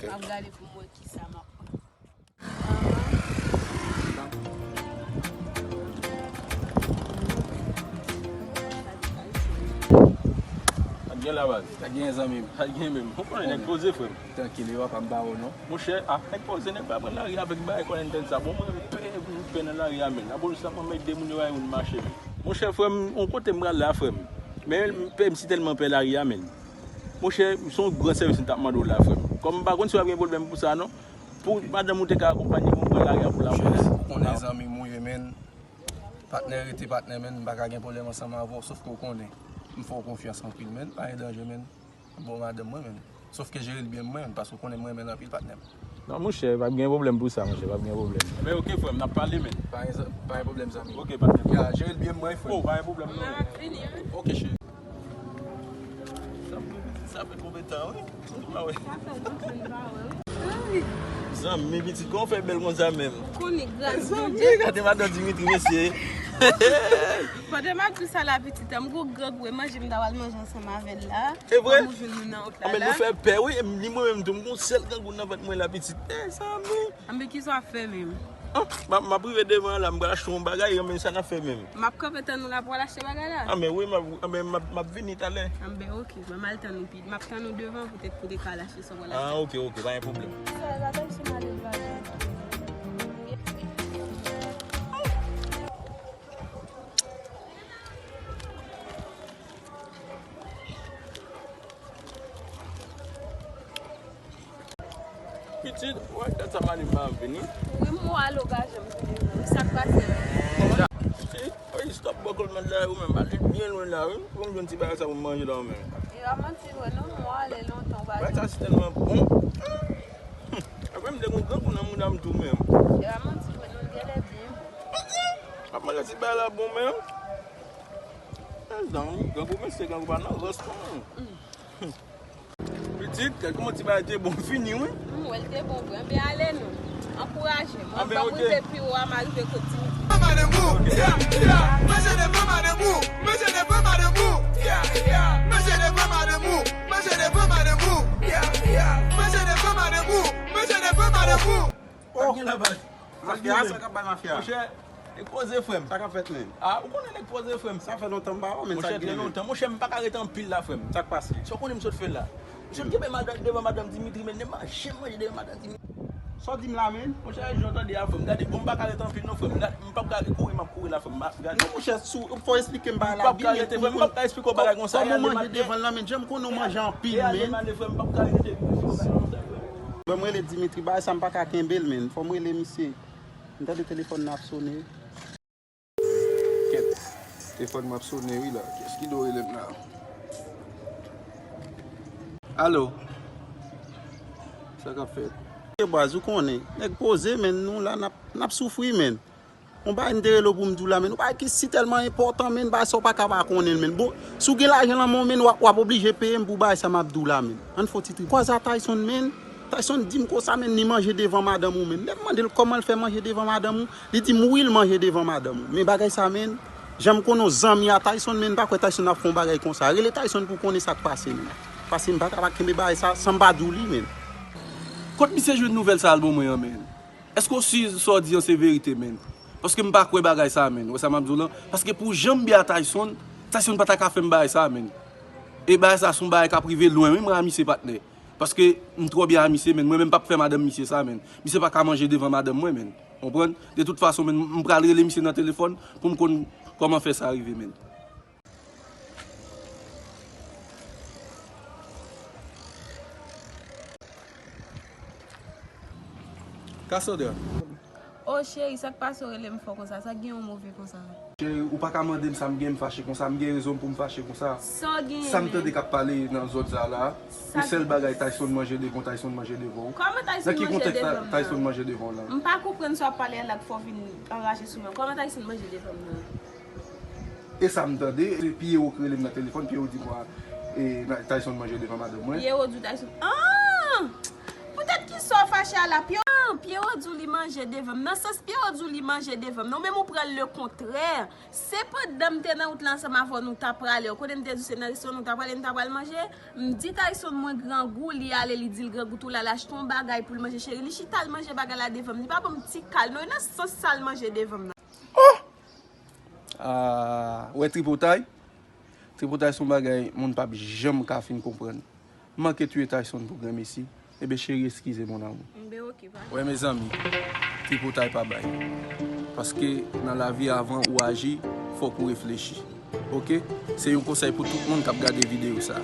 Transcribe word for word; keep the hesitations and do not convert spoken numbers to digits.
M ap gade pou m wè kisa m ap pran. Sa k gen la, baz? Sa k gen, zanmi m? Sa k gen menm? Ou konnen nèg poze, frè m. Trankil, yo pa m ba ou non. Monchè, a, nèg poze, nèg pa pran lari avèk bagay kòlentèn sa. Bon, mwen pè, mwen pè nan lari a, menn. Apolis ap anmède moun yo, ay moun mache, menn. Monchè, frè m, yon kote m pral la, frè m. Men, pè m si tèlman pè lari a, menn. Monchè, se yon gran sèvis m t ap mande w la, frè m. Kòm m pa konn si w ap gen pwoblèm pou sa, non. Pou madanm ou te ka akonpanye m, ou pran lari a pou l ap. Ou konnen zanmi m ou ye, menn. Patnè rete patnè, menn. M pa ka gen pwoblèm ansanm avè w, sòf ke w konnen. M fè w konfyans anpil, menn. Pa gen danje, menn. Bon madanm mwen, menn. Sòf ke jere l byen mwen, menn, paske w konnen mwen renmen l anpil, patnè m. Non, monchè, p ap gen pwoblèm pou sa, monchè, p ap gen pwoblèm. Ebyen, oke, frè m, n ap pale, menn. Pa gen, pa gen pwoblèm, zanmi. Oke, patnè m. Ya, jere l byen mwen, frè m. Oh, pa gen pwoblèm, non. Oke, cheri. Sa fè, sa fè konbyen tan, wi? M pa wè. Sa fè lontan m pa wè, wi. Zanmi, pitit, kòman w fè bèl konsa menm? Ou konnen gras Bondye. Zanmi, gade madan Dimitri, mesye. Pandan m ap di w sa la, pitit, m gon grangou, e manje m ta pral manje ansanm avè l la. E vre? Kòm ou jwenn nou nan wòt la. Anben, nou fè pè, wi. E ni mwen menm tou, m gon sèl grangou nan vant mwen la, pitit. E, zanmi. Anben, kisa w ap fè menm? Ah, m ap, m ap rive devan an la, m pral achte yon bagay, anben, sa n ap fè menm? M ap kanpe tann ou la pou w al achte bagay la. Anben, wi, m ap, anben, m ap, m ap vini talè. Anben, oke, ban m al tann ou pi. M ap tann ou devan poutèt pou w te ka al achte sa w pral achte. Ah, oke, oke, pa gen pwoblèm. Sa, madanm, se male vwazen. Pitit, ou wè dat sa male m pa vini? Wi, m wè al ogaje m vini. Sa k pase? Pitit, wi, stop bò kòlmad la, ou menm ale byen lwen la, wi. Pou m jwenn ti bagay sa pou m manje la, ou menm. E a manti vre, non, m wè ale lontan, ou pa jwenn. Bagay sa si tèlman bon. Apre m te gon grangou nan mouda m tou menm. E a manti vre, non, l genlè byen bon. M ap manje ti bagay la bon menm. Mezanmi, grangou mesye, grangou pa nan rans non. Pitit, kèlke mò ti bagay te bon fini, wi. M wè l te bon vre. Anben ale non. Ankouraje m. Anben, ban m rive pi wo a, m a rive kot Dimitri. Manje devan madanm ou, manje devan madanm ou, yeah, yeah. Manje devan madanm ou, manje devan madanm ou, yeah, yeah. Manje devan madanm ou, manje devan madanm ou. Sa k gen la, baz? Mafya, sa k ap bay mafya? Monchè, nèg poze, frè m. Sa k ap fèt, menn? Ah, ou konnen nèg poze, frè m. Sa fè lontan m pa wè w, menn, sa k gen, menn? Monchè, trè lontan. Monchè, m pa ka rete anpil la, frè m. Sa k pase? Sa w konnen m sot fè la? Misye kenbe madanm, devan madanm Dimitri, menn, m pa janm manje devan madanm Dimitri. Sa w di m la, menn? Monchè, jan w tande a, frè m. Gade, bon, m pa ka rete anpil non, frè m. Gade, m p ap ka kouri, m ap kouri la, frè m. Gade. Non, monchè, si w, fò w esplike m bagay la byen, menn, pou moun. M p ap ka esplike w bagay konsa. Kòman w manje devan l lan, menn? Janm konnen w manje anpil, menn. Frè m, mwen rele Dimitri, bagay sa m pa ka kenbe l, menn. Fò m rele misye. M tande telefòn nan ap sone. Kèt. Telefòn mwen ap sone wi la. Kiyès ki do rele m la? Alo? Sa k ap fèt? E baz, ou konnen. Nèg poze, menn, nou la, n ap, n ap soufri, menn. Yon bagay m te rele w pou m di w la, menn. Yon bagay ki si tèlman enpòtan, menn, bagay sa w pa ka pa konnen l, menn. Bon, si w gen lajan nan men w, menn, w ap, w ap oblije peye m pou bagay sa m ap di w la, menn. Ann fè yon ti trip. Kwaze a Tyson, menn. Tyson di m konsa, menn, li manje devan madanm ou, menn. Lè m mande l kòman l fè manje devan madanm ou, li di m wi, l manje devan madanm ou. Men bagay sa, menn, jan m konnen w zanmi a Tyson, menn, m pa kwè Tyson ap fè yon bagay konsa. Rele Tyson pou w konnen sa k pase, menn. Paske m pa ka pa kenbe bagay sa san m pa di w li, menn. Kot misye jwenn nouvèl sa al ban mwen an, menn? Èske w si sa w di an se verite, menn? Paske m pa kwè bagay sa, menn. Ou wè sa m ap di w lan? Paske pou jan m byen a Tyson, Tyson pa ta ka fè m bagay sa, menn. E bagay sa se yon bagay k ap rive lwen, wi, mwen a misye, patnè. Paske m twò byen a misye, menn. Mwen menm m p ap fè madanm misye sa, menn. Misye pa ka manje devan madanm mwen, menn. Konprann? De tout fason, menn, m pral rele misye nan telefòn pou m konn kòman fè sa rive, menn. Cassandra. Oh, cheri, sa k pase w rele m fò konsa? Sa k gen w move konsa? Cheri, ou pa ka mande m sa m gen, m fache konsa. M gen rezon pou m fache konsa. Sa w genyen menm? Sa m tande k ap pale nan zòn sa la. Yon sèl bagay, Tyson manje devan w, Tyson manje devan w. Kòman Tyson manje devan m nan? Nan ki kontèks Tyson manje devan w lan? M pa konprann sa w ap pale a la k fè w vin anraje sou mwen. Kòman Tyson manje devan m nan? E sa m tande, se Pierrot ki rele m nan telefòn, Pierrot di mwen, e, Tyson manje devan madanm mwen. Pierrot di w Tyson. Ah! Poutèt kisa w fache a la, Pierrot? Ah! Pierrot di w li manje devan m. Nan sans Pierrot di w li manje devan m. Non, men ou pran l le kontrè. Se pandan m te nan wout la ansanm avè w nou ta prale. Ou konnen m te di w se nan restoran nou ta prale, nou ta pral manje. M di Tyson mwen grangou, li ale, li di l grangou tou l al achte yon bagay pou l manje cheri. Li chita l manje bagay la devan m. Li pa ban m ti kal non, e nan sans sa l manje devan m nan. Ah, wè tripotay? Tripotay se yon bagay moun p ap janm ka fin konprann. M manke touye Tyson pou granmesi. Ebyen cheri, eskize mon amour. Enben oke, pa. Wè mezanmi, tripotay pa bay. Paske nan lavi avan ou aji, fòk ou reflechi. Oke? Se yon konsèy pou tout moun k ap gade videyo sa.